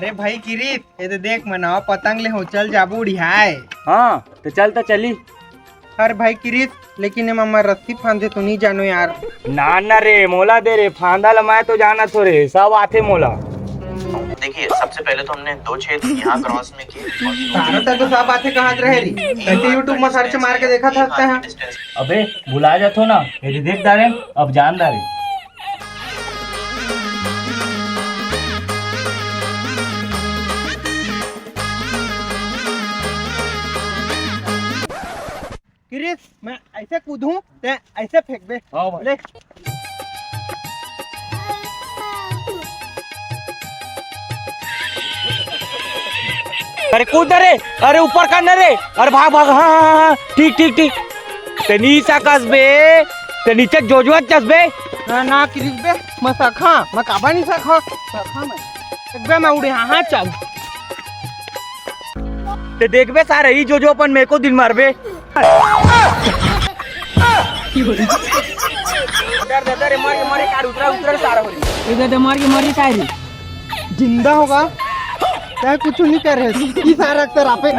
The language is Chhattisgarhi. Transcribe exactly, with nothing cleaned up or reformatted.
अरे भाई किरीत, ये तो देख, मैं नवा पतंग ले हूँ, चल जाबो उड़िहाए। हाँ, तो चल तो चली। अरे भाई किरीत, लेकिन ये मम्मा रस्सी फांदे तो नहीं जानो यार। ना ना रे, मोला दे रे, फांदा ल मैं तो जानत हों रे, सब आथे मोला। देखिए, सबसे पहले तो हमने दो छेद यहाँ क्रॉस में किए। तारा तो सब आथे कहाँ रहे रे, कैसे YouTube में सर्च मार के देखा था। अबे भुला जाथो ना, ये देख दारे, अब जान दारे। किरीत, मैं ऐसे कूदूं, ते ऐसे फेंकबे। हाँ भाई। ले। अरे कूद रे, अरे ऊपर कर ना रे, अरे भाग भाग, हाँ हाँ हाँ, ठीक ठीक ठीक। ते नी सकस बे, ते नीचे जोजवत चस बे। ना ना किरीत बे, मैं सकहा, मैं काबर नहीं सकहा, सकहा मैं। देख बे मैं उड़े, हाँ हाँ चल। ते देख बे सारे, ई जोजो अपन में एको दिन मारबे। डर, डर, डर, मर के, मर के, कार उतरा, उतरा, सारा हो रही। इधर तो मर के, मर के काय रे? जिंदा होगा? तैं कुछ नहीं कर रहे। ई सारा अक्सर आपे।